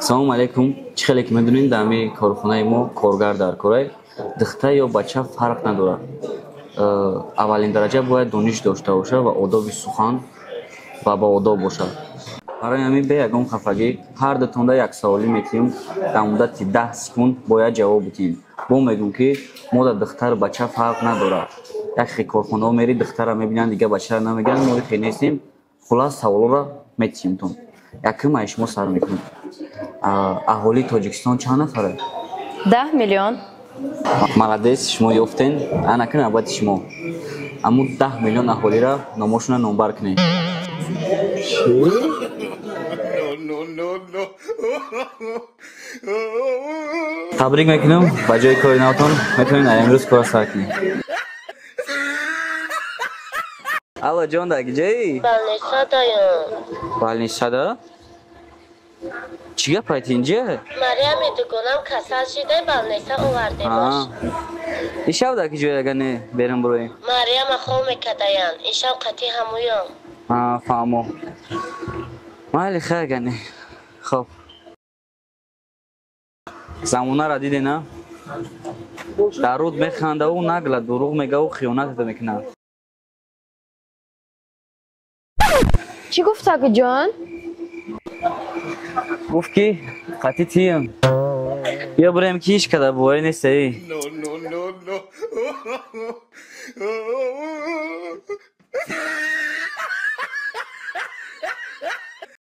Салому алейкум. Чӣ хеле ки медонед, дар ҳамин корхонаи мо коргар дар корай духтар ё бача фарқ надорад. Аввалин дараҷа бояд дониш дошта бошад ва одоби сухан ва ба одоб бошад. Барои ҳамин бе ягон хафагӣ ҳар дутонда як саволӣ метиҳем, дар муддати 10 секунд бояд ҷавоб бидиҳем. Бо мегӯм, ки мо дар духтару бача фарқ надорад. Як хел корхонаҳо мери, духтарро мебинанд, дигар бачаро намегиранд, мо хел нестем. Хулас, саволҳоро метиҳемтон. Якум ай шумо сар мекунем. Аҳолии Тоҷикистон чанд нафара? 10 миллион. Молодец, шумо ёфтен. Анаки навбати шумо. Аммо 10 миллион аҳолиро номошонро номбар кунед. Табрик мекунам, ба ҷои кори навтон метавонед ай имрӯз кора сар кунед. Алло, ҷон, дар ҷои? Балнисадаям. Балнисада? Чӣ гап айти инҷа? Марьями дугонам касал шида, балниса овардемаш. Ишав дар ки ҷой, агар не берем буроем? Марьяма хов мекардаянд, ишав қатъи ҳамуём. Фаҳмо. Майли, хай, агар не. Хоб. Замонаро диде, на? Дар руд механдаву нагла дурӯғ мегаву хиёнатата мекунад. Чӣ гуфт, акаҷон? Гуфт, ки қатъи тием. Биё бурем, ки ҳеҷ када боварӣ нестаи.